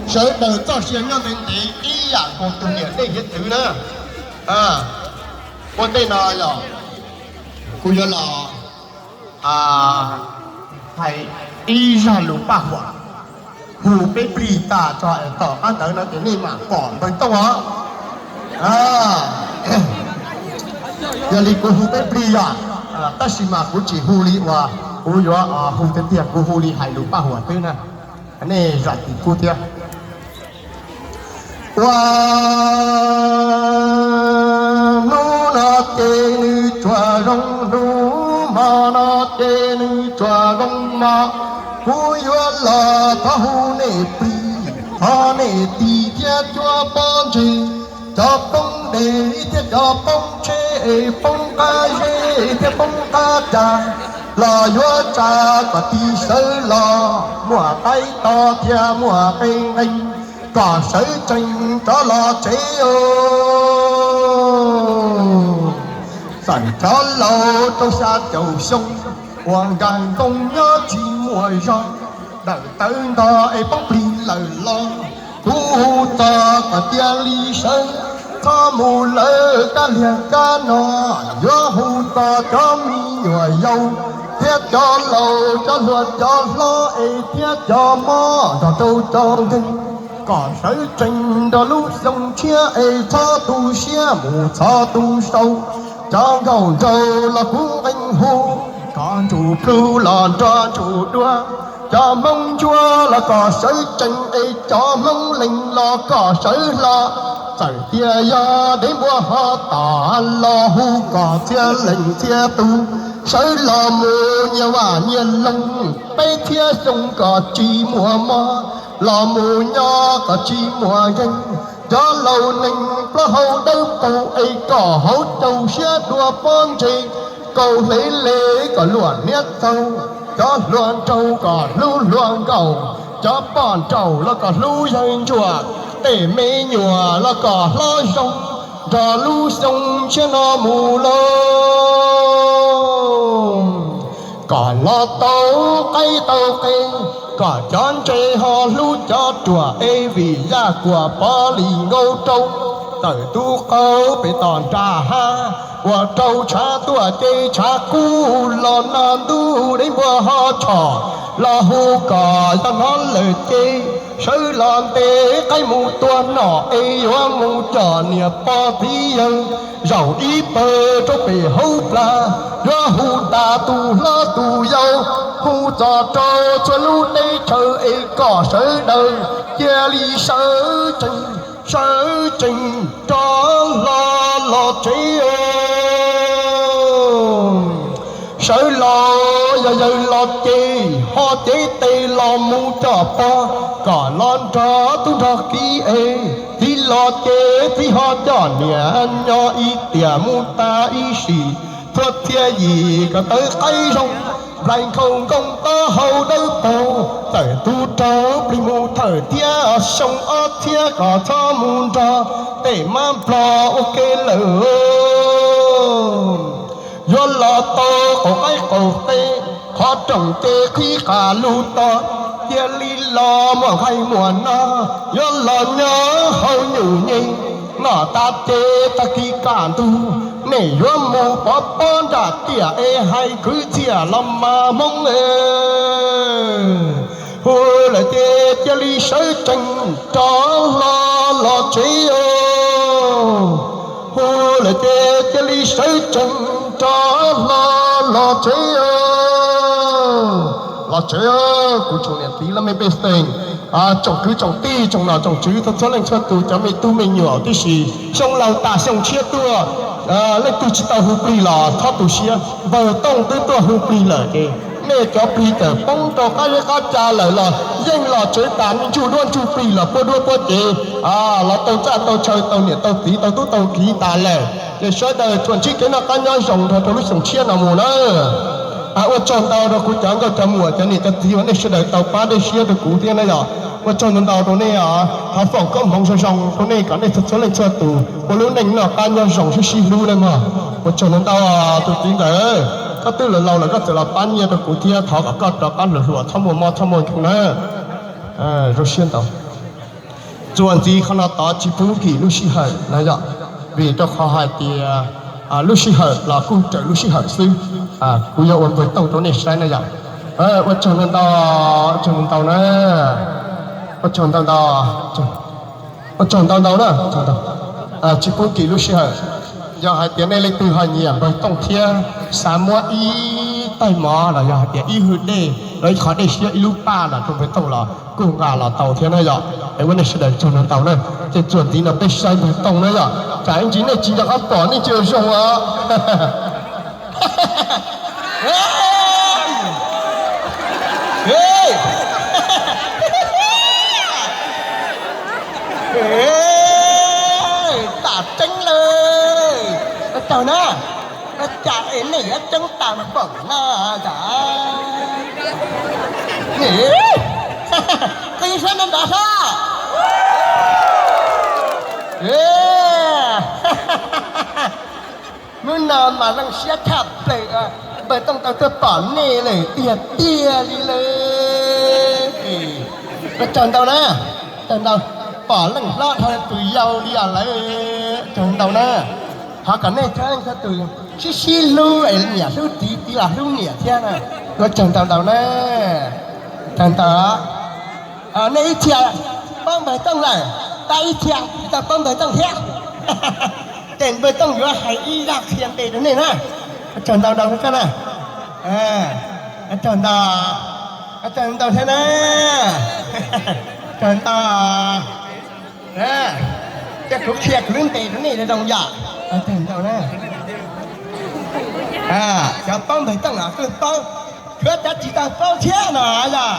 Sawv daws txoj sia nyob ntev ntev ib yam nkaus tus niam dej hiav txwv na. Ua ntej no yog kuv yuav los hais ib zaj lus paj huam hu peb plig tas tso, tom qab ntawd no ces nej mam pom npawg Tooj os. Yog li kuv hu peb plig yog, tab sis mas kuv tsis hu li uas kuv yuav hu tiag tiag, kuv hu li hais lus paj huam xwb na. Nej zam txim pub thiab. Ua hnub no ces nws tsuas zoo, hnub hmo no ces nws tsuas zoo hmo. Kuv yuav los thov hu nej plig, thov nej tig thiab cuab pob ntseg, cov poob dej thiab cov poob tsheb, poob qab zeb thiab poob qab cas, los yuav tsa kom tig sawv los muaj qaib to thiab muaj qe nqeeg, kom sawv tsees rov los tsev os. Txawm cov laus rau xya caum xyoo uas nkag nkoos nyob tsis muaj zog, dawm tawv ntog es poob plig lawm los kuv hu txog kom cia li sawv, txhob mus lawv kab liag kab no. Yuav hu txog cov me nyuam yaus thiab cov laus, cov hluas cov hlob es thiab cov mob nrog rau cov nkeeg, kom sawv tsees nrog lub xyoo tshiab es txhob tu siab mus txhos tu sau. Cov nkauj nraug los kuv nqee hu, cov ntsuj plhu los nrog ntsuj duab, cov Hmoob ntsuab los kom sawv tsees es cov Hmoob lees los kom sawv hlo. Txawm tias yog dev npua ho tom los hu kom txhia leej txhia tus sawv los mus nyias vaj nyias loog, peb txhiab xyoo kom tsis muaj mob, los mus nyob kom tsis muaj nkeeg. Cov laus neeg plaub hau dawb paug es kom hauv caug siab dua pob ntseg, kaus hle le kom luam hniab txaug. Cov hluas nraug kom hlub hluas nkauj, cov poj nraug los kom hlub yawg ntsuag, tej me nyuam los kom hlob zoo, nrog lub xyoo tshiab no mus lauj. Kom los tau qaib tau qe, kom cov ntse ho hlub cov ruam es vim yaj kuam pov lis nkaus rau, tawm tub qaug pem tom nram hav, ua rau tshav tuaj ces tshav kub los nag ntuj dev npua ho tshom, los hu kom yog hnov lawm ces sawv los ntes qaib mus tua nom es yuav mus coj niam pog txiv yawg zaum ib pawg rau pem hauv plag, yuav hu tas tus hlob tus yau, hu txog rau txhua lub teb chaws es kom sawv daws cia li sawv tsees, sawv tsees rov hlo los tsev os. Sawv los yog yawg los ces ho cev tes los mus coj pog, kom los nrog tub nrog kiv es txiv los ces txiv ho coj niam nyob ib tiam mus tas ib sim, txhua txhia yim kom tawv qaib zoo, nplaig nkhaus nkoos taub hau dawb paug, txawm tub raug plig mus thawm thiab xyoo ob txhiab kom txhob mus nrog tej mab nplog ua ke lawm. Yuav los tau qaum qaib qaum qe, qhov rooj ces qhib qas lug to, cia li los muaj nqaij muaj no, yuav los nyob hauv nyuj nyem, noj tas ces tag kis kaj ntug, nej yuav mus pov pob nram tiaj es hais kwv txhiaj los mas Hmoob. Hu lawm ces cia li sawv tsees rov hlo los tsev os. Hu lawm ces cia li sawv tsees rov hlo los tsev os. Los tsev, kuv tsoom niam txiv laj mej pej xeem, tsoom kwv tsoom tij, tsoom nom tsoom tswv, txhua txhua leej txhua tus, cov me tub me nyuam tib si, xyoo laus tas xyoo tshiab tuaj, leej twg tsis tau hu plig los txhob tu siab, npawg Tooj twb tuaj hu plig lawm ces nej cov plig txawm poob rau qab zeb qab ca lawm los yeej los tsev tas, ntsuj duab ntsuj plig los puab duab puab cev, los tau txaj tau chaw, tau niam tau txiv, tau tub tau kiv tas lawm. Ces sawv daws tsuas ntsib kev noj qab nyob zoo nrog rau lub xyoo tshiab no mus na. Ua tsaug ntau rau kuv cov nkauj cov muam cov niam cov txiv uas nej sawv daws tau pab dej siab rau kuv thiab na yom. Ua tsaug ntau ntau rau nej os, thov foom koob hmoov zoo zoo rau nej kom nej txhua txhua leej txhua tus ua lub neej noj qab nyob zoo sib sib hlub na mog. Ua tsaug ntau ntau tus txiv ntxawm, koj twb laus laus lawm koj txawm los pab nyiaj rau kuv thiab, thov kom koj rov qab hluas hluas txhob muaj mob txhob muaj nkeeg na. Zoo siab ntau. Txuas ntxiv qhov no tod tsis pub nkim lub sij hawm no yom, vim rau qhov hais tias lub sij hawm los kuj raws lub sij hawm xwb. Kuv yuav ua npawg tooj rau nej saib na yom. Ua tsaug ntau ntau, ua tsaug ntau ntau na, ua tsaug ntau ntau na, tsis pub nkim lub sij hawm. Yog hais tias nej leej twg ho nyiam npawg tooj thiab xav muab ib taig mov los yog hais tias ib hwj dej los ib qhov dej siab ib lub paj los rau npawg tooj los kuj nqa los tau thiab na yom. Es ua nej sawv daws tsaug ntau ntau na. Ces txuas ntxiv no peb saib npawg tooj na yom, tsam ib ntsis nej tsis nco qab pom nej tsis ua zoo os. Tam tseeb lawm, ua tsaug na. Ua cas es nej yuav tseeb tas npaum no, qhib sab nrad sab. Hnub no mas zoo siab tshaj plaws, npawg tooj tau tuaj pom nej lawm tiag tiag li lawm. Ua tsaug ntau na, tsaug ntau, pom leej hlob dhau tus yau li os lawm, tsaug ntau na. Thov kom nej txhua leej txhua tus sib sib hlub es niam hlub txiv, txiv los hlub niam thiab na. Ua tsaug ntau ntau na, tsaug ntau. Nej ib txhia paub npawg tooj lawm, tab ib txhia tsis tau paub npawg tooj thiab. Ces npawg tooj yuav hais ib zaj qhia npe rau nej na. Ua tsaug ntau ntau na, ua tsaug ntau, ua tsaug ntau thiab na, tsaug ntau. Ces kuv qhia kuv lub npe rau nej zoo yom. Ua tsaug ntau na. Cov paub npawg tooj los kuj paub, tshuav cov tsis tau paub thiab no yog,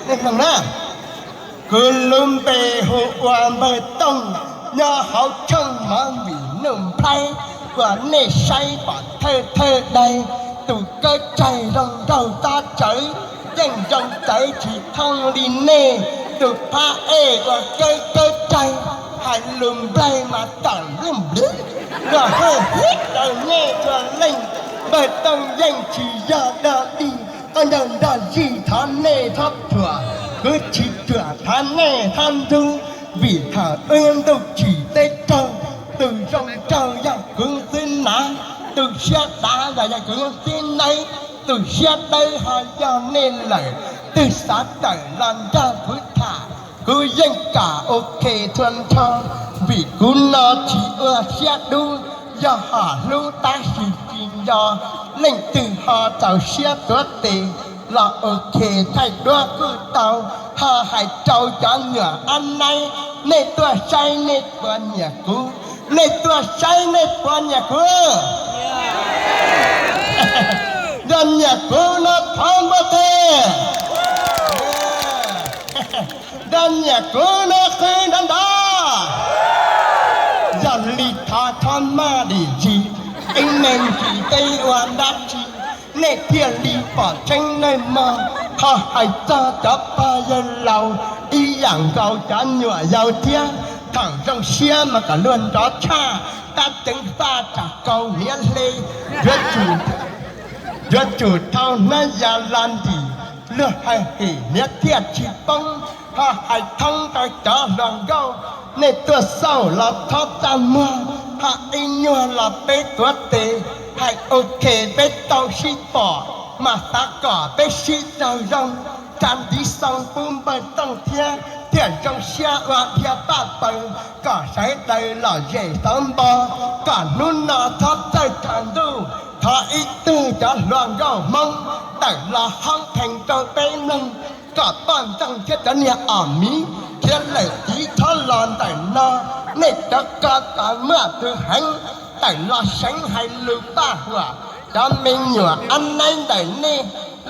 nej mloog na. Kuv lub npe hu ua npawg tooj, nyob hauv tshooj mov vim nuj nplhaib, uas nej saib pom thawj thawj dai, tus kawb tsaig zoo nraug tob tsawv, yeej zoo txawv tsis thooj li nej, tus phab ej uas kawb kawb tsaig, hais lus nplaig mas tawm nplij npliv, luag hwj hwb raws nej txhua leej. Npawg tooj yeej tsis yog dog dig, qhov ncauj nrog zij thov nej txhob thuam, kwv tsis ruam thov nej txhob ntxub, vim thaum wb ntuj tsim teb raug, tus zoo nraug yog kuv xwb nav, tus siab dav los yog kuv xwb nawb, tus siab dawb ho yog nej lawm, twb xav tawm los nrog kuv tham, kuv yeej kam ok txhua nrho, vim kuv no tsis ua siab dub, yog ho hlub tab sis tsis nco, leej twg ho txaus siab tuav tes los ok thaij duab kuj tau, ho hais rau cov nyuam ab naib, nej tuaj saib nej puas nyiam kuv, nej tuaj saib nej puas nyiam kuv, yog nyiam kuv no thov npuaj teg, yog nyiam kuv no qw nrov nrov, yog li thov txhob maj dim zis, ib me ntsis peb ua dab tsi, nej thiaj li pom tseeb nawb mog. Ho hais txog cov pog yawg laus, ib yam nkaus cov nyuam yaus thiab, thaum zoo siab mas kom luag nrov tshaj, tab ceev faj tsam kaus hniav hle, yuav tsum thau hnab ya los ntim, luag hais him hniav thiaj tsis poob. Ho hais thoob rau cov hluas nkauj, nej tuaj xauj los txhob txaj muag, ho ib nyuag los peb tuav tes, hais ok peb tau sib pom, mas xav kom peb sib raug zoo, tsa ntiv xoo pub npawg tooj thiab, thiaj zoo siab ua dhia paj paws, kom sawv daws lom zem xauv npo, kom hnub no txhob txawj tsaus ntuj. Thov ib tug cov hluas nkauj Hmoob tawm los hoob phees rau peb mloog, kom poj ntxoog thiab cov niag om miv khiav lawm tiv thob los ntawm no. Nej cov ko taw muaj tus heev tawm los seev hais lus paj huam, cov me nyuam ab naib ntawm nej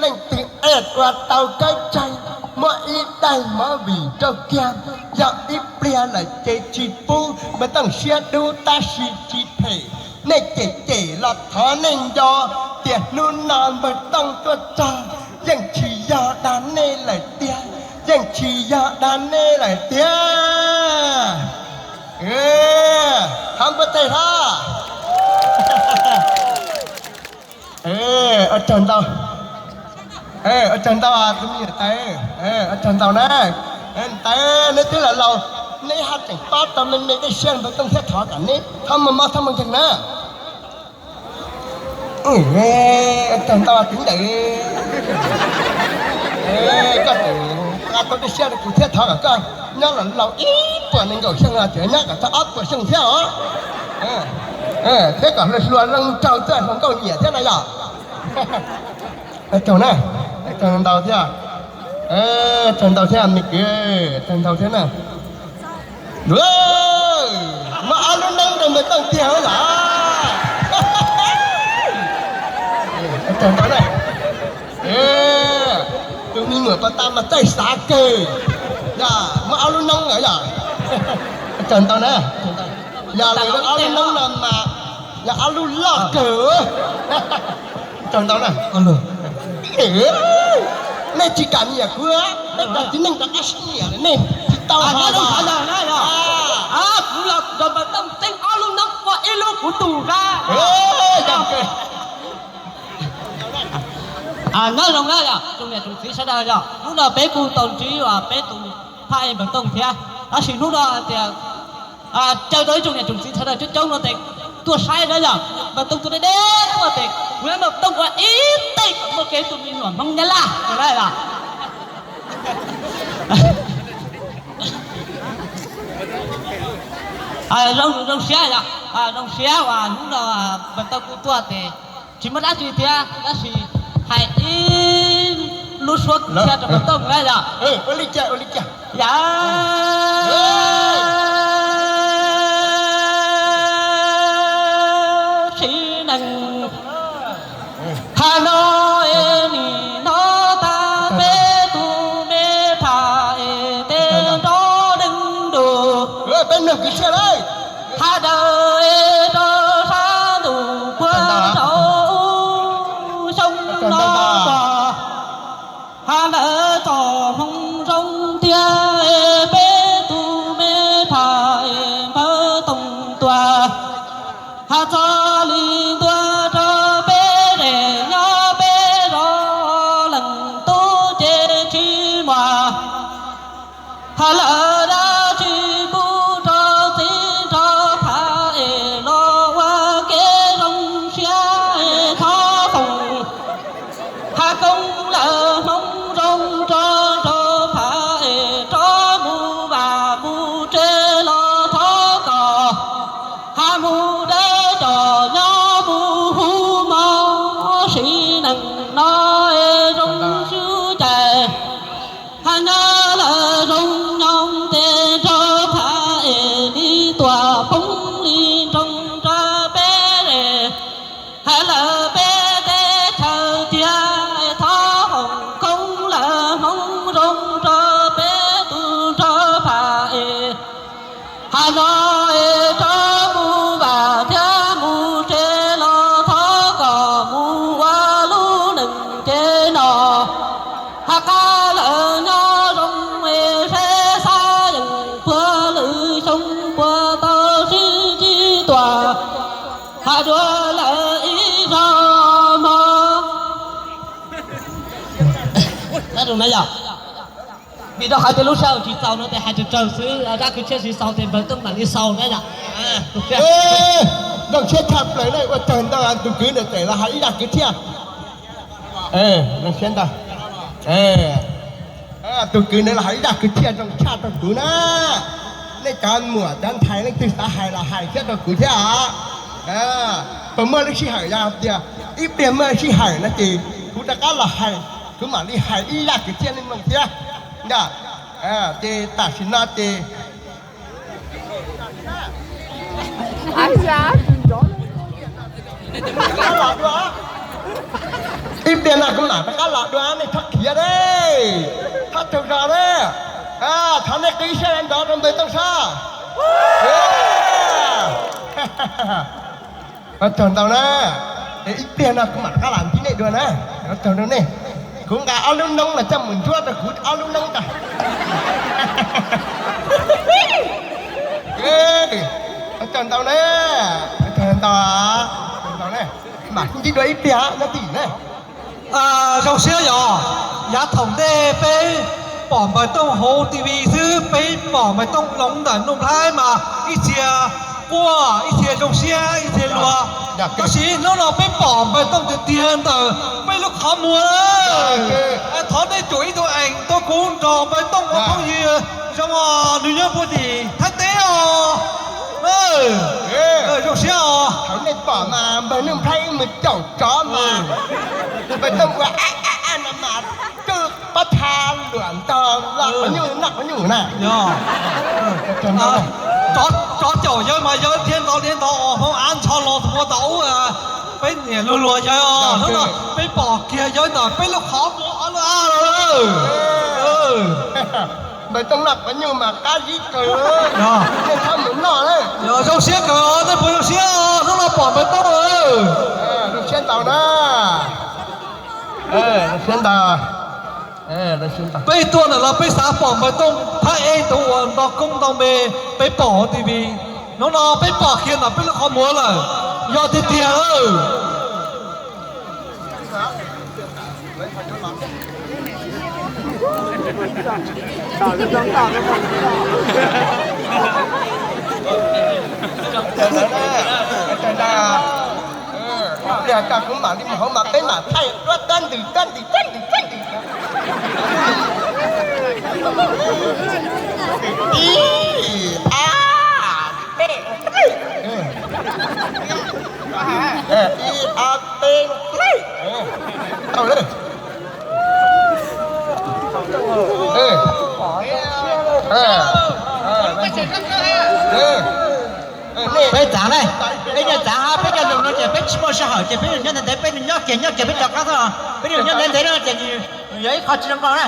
leej twg ej ua tau kawb tsaig, muab ib daim movie rau kiag, yog ib pliag lawm ces tsis pub. Npawg Tooj siab dub tab sis tsis phem, nej cem cem los thov nej nco tias hnub no Npawg Tooj tuaj txog yeej tsis yog dag nej lawm tiag, yeej tsis yog dag nej lawm tiag. Thov npuaj teg hlo. Ua tsaug ntau, ua tsaug ntau tus me nyuam tais, ua tsaug ntau na. Ntawd neb twb los laus, neb haj tseem pab tau me me dej siab npawg Tooj thiab, thov kom neb txhob muaj mob txhob muaj nkeeg na. Txog ntau txiv ntawd, koj tseem nqa tau dej siab rau kuv thiab, thov kom koj nyob los laus ib puas nees nkaum xyoo los tseem nyob kom txog ob puas xyoo thiab os. Thiab kom hluas hluas leej raug txawj hluas nkauj nyiam thiab na yom. Tsaug na, tsaug ntau thiab, tsaug ntau thiab me kwv, tsaug ntau thiab na. Muab ob lub neeb rau npawg Tooj tiag los. Tsaug ntau na. Tus me nyuam pas tas mas txaij xav kawg, yog muab ob lub neeb lawm yog. Tsaug ntau na. Yog lawv ob lub neeb no mas yog ob lub loj kawg. Tsaug ntau na. Nej tsis kam nyiam kuv, nej cov txiv neej rov qab sib nyiam lawm, nej tsis tau hais los. Kuv los nrog npawg Tooj teeb ob lub neeb ua ib lub kuv tus na. Nyob zoo na yog tsoom niam tsoom txiv sawv daws, yog hnub no peb kuj tau ntsib uas peb tus phaj ej npawg Tooj thiab, tab sis hnub no hais tias caw tau ib tsoom niam tsoom txiv sawv daws coob coob no tes tuaj saib na yog npawg Tooj tuaj deb deb tuaj tes kuv yuav npawg Tooj ua ib teg kom muaj kev tus me nyuam Hmoob Nyab Laj na yog. Zoo zoo siab yog, zoo siab uas hnub no npawg Tooj kuj tuaj tes tsis muaj dab tsi thiab, tab sis hais ib lub suab txhia rau npawg Tooj na yog. Ua li cas, ua li cas? Yog txiv neej Hab no es nim no tag peb tug me pham es tej nrov deeg dua, hab daws es rau sab ntuj puag saum xyoo no tog, hab lawv txom hmoo zoo tiag es peb tug me pham es npawg Tooj Tuam. Hab txog li ntua rau peb zej nyob peb zos leej tub ces tsis muaj, hab lawv dab tsi pub rau txiv rau phav es los ua kev zoo siab es thov foom. Hab koob lawm hmoov zoo rau rau phav es rov mus vam mus tsev los thov kom hab mus deb cov nyob mus hu mov, sim neej no es zoo sib cais, hab nyob lawm zoo nyob tes rau phav es li tuam poob li nroo rau peb es hab lawm peb teb chaws tiag es thov foom koob lawm hmoov zoo rau peb tug rau phav es hab no es rov mus vam thiab mus tsev los thov kom mus ua lub neej ces no hab qab lawm nyob zoo es saib xav yeej puag lwm xyoo puas tau sib ntsib tuaj hab dua lawm ib zaug mog. Vim rau qhov tias lub sij hawm tsis txaus no tes hais tsawg tsawg xwb, zaj kwv txhiaj tsis xaus tes npawg Tooj mam li xaus na yom. Zoo siab tshaj plaws na, ua tsaug ntau, tus kwv ntawd tseem los hais ib zaj kwv txhiaj. Zoo siab ntau. Tus kwv ntawd los hais ib zaj kwv txhiaj zoo tshaj rau kuv na. Nej cov muam cov ntxhais leej twg xav hais los hais thiab rau kuv thiab os. Puas muaj lub sij hawm, yog tias ib pliag muaj sij hawm no ces kuv rov qab los hais, kuv mam li hais ib zaj kwv txhiaj nej mloog thiab. Ces tam sim no ces ib pliag no kuv mam rov qab los dua, nej txhob khiav ne, txhob tsaug zog ne. Thov nej qw siab nrov rau npawg Tooj saib. Ua tsaug ntau na. Ib pliag no kuv mam rov qab los ntsib nej dua na. Ua tsaug rau nej. Kuv nqa ob lub noob los coj mus ntsuab rau kuv ob lub noob tso. Ua tsaug ntau na. Ua tsaug ntau, ntau na. Mam sib ntsib dua ib pliag nyob twj ywm na. Zoo siab yog, yav thaum ntej peb Pom Npawg Tooj hauv T V xwb, peb pom Npawg Tooj hloov ntawm Nuj Nplhaib mas ib txhia quaj, ib txhia zoo siab, ib txhia luag. Tab sis hnub no peb pom Npawg Tooj tiag tiag ntawm peb lub qhov muag. Thov nej tsuam ib tug ees tuaj kuv nrog Npawg Tooj ua phooj ywg zoo os, nws nyob puag tim Thaib teb os. Zoo siab os. Thaum nej pom mas Npawg Nuj Nplhaib mus caum tsov mas Npawg Tooj ua no mas cwj pob tha luam ntog los qhov nyuj noj qhov nyuj na. Tsov caum yawg mas yawg dhia ntov dhia ntov os, hmoov av ntsho los ua tau ub, peb niam luag luag yawg os, hnub no peb pom kiag yawg ntawm peb lub qhov muag ob lub ab lawm. Npawg Tooj noj qhov nyuj mas qab zib kawg, nej txhob mus noj na. Zoo siab kawg os, nej puas zoo siab os, hnub no pom Npawg Tooj. Zoo siab ntau na. Zoo siab ntau. Peb tuaj ntawm no peb xav pom Npawg Tooj thab ej tus uas nto koob nto me peb pom hauv T V. Hnub no peb pom kiag ntawm peb lub qhov muag lawm, yog tiag tiag lawm. Yog koj kuv mam li mus hauv mas peb mam thaij duab tab ntws tab ntws tab ntws tab ntws. Ib, ob, peb, ib, ob, peb, tau lawm. Peb txav na, peb nyob txav hab, peb cov lus no ces peb tsis muaj sij hawm ces peb nyob ntev ntev, peb nyob kiag nyob kiag peb rov qab xwb. Peb nyob ntev ntev no ces nws yog ib qho tsis zoo nkauj na.